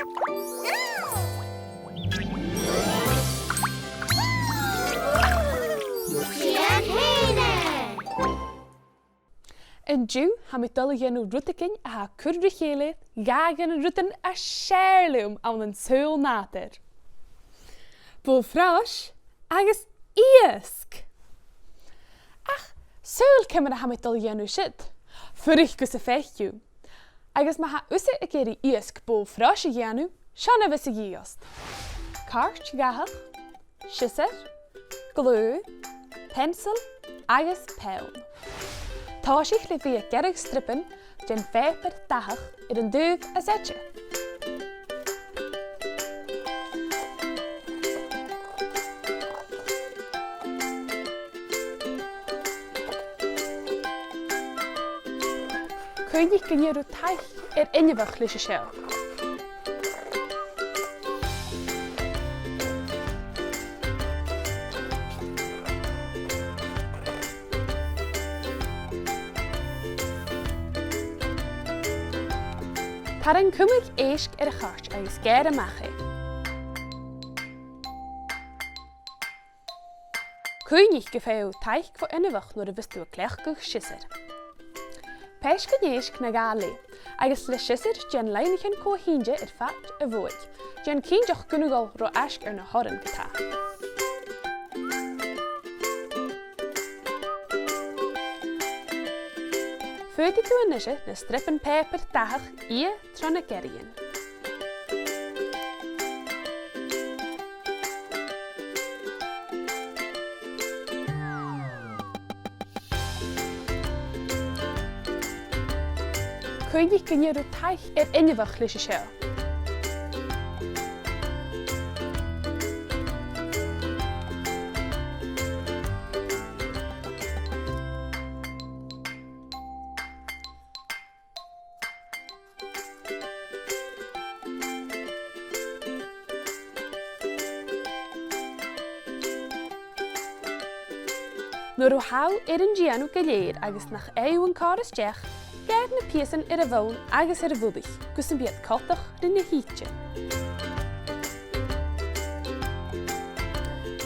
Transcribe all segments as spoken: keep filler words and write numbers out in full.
Sìon fhèin e! An-diugh, tha mi a' dol a dhèanamh rudeigin a tha a' cur ri chèile dhà de na rudan as fheàrr leam ann an saoghal nàdair. Bò-frois agus iasg. Ach saoil ciamar a tha mi a' dol a dhèanamh siud. Fuirich gus am faic thu. Agus ma tha thusa ag iarraidh iasg bò-frois a dhèanamh, seo na bhios a dhìth ort. Cairt dhathach, siosar, glaodh, peansail agus peann. Tòisich le bhith a' gearradh stripean den phàipear dathach air an taobh as fhaide. Cuimhnich gun iarr thu taic air inbheach leis a seo. Tarraing cumadh èisg air a' chairt agus geàrr a-mach e. Cuimhnich gum faigh thu taic bho inbheach nuair a bhios tu a' cleachdadh siosar. Paisg an èisg na dhà leth, agus le siosar dèan loidhnichean co-shìnte air feadh a' bhodhaig. Dèan cinnteach gun do dhol ro fhaisg air na h-oirean ge-tà. Faodaidh tu a-nise na stripean pàipeir dathach fhighe tro na gearraidhean. Cuimhnich gun iarr thu taic air inbheach leis a seo. Nuair a tha thu air an dèanamh gu lèir agus nach fhaigh thu an còrr a-steach, geàrr na pìosan air a' bhonn agus air a' mhullach gus am bi iad coltach ri na h-itean.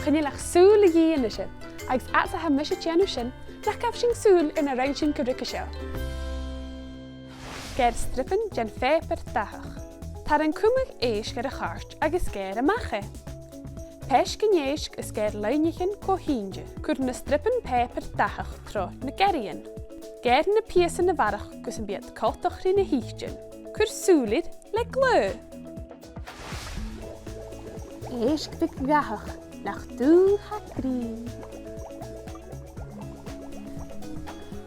Chan eil ach sùil a dhìth a-nise, agus fhad 's a tha mise a' dèanamh sin, nach gabh sinn sùil air na rinn sinn gu ruige seo. Geàrr stripean den phàipear dathach. Tarraing cumadh èisg air a' chairt agus geàrr a-mach e. Paisg an èisg is geàrr loidhnichean co-shìnte. Cuir na stripean pàipeir dathach tro na gearraidhean. Geàrr na pìosan a bharrachd gus am bi iad coltach ri na h-itean. Cuir sùil air le glaodh. Èisg bheag dhathach, nach dùil tha grinn.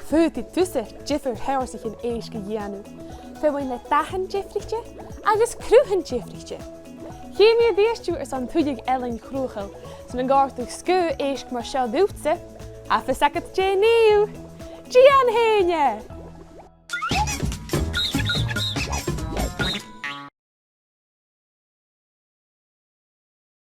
Faodaidh tusa diofar sheòrsaichean èisg a dhèanamh. Feadhainn le dathan diofraichte agus cruthan diofraichte. Chì mi a-rithist thu airson tuilleadh ealain chruthachail, 's ann an còrdadh sgaoth èisg mar seo riutsa, tha fios agad dè nì thu. Dèan fhèin e!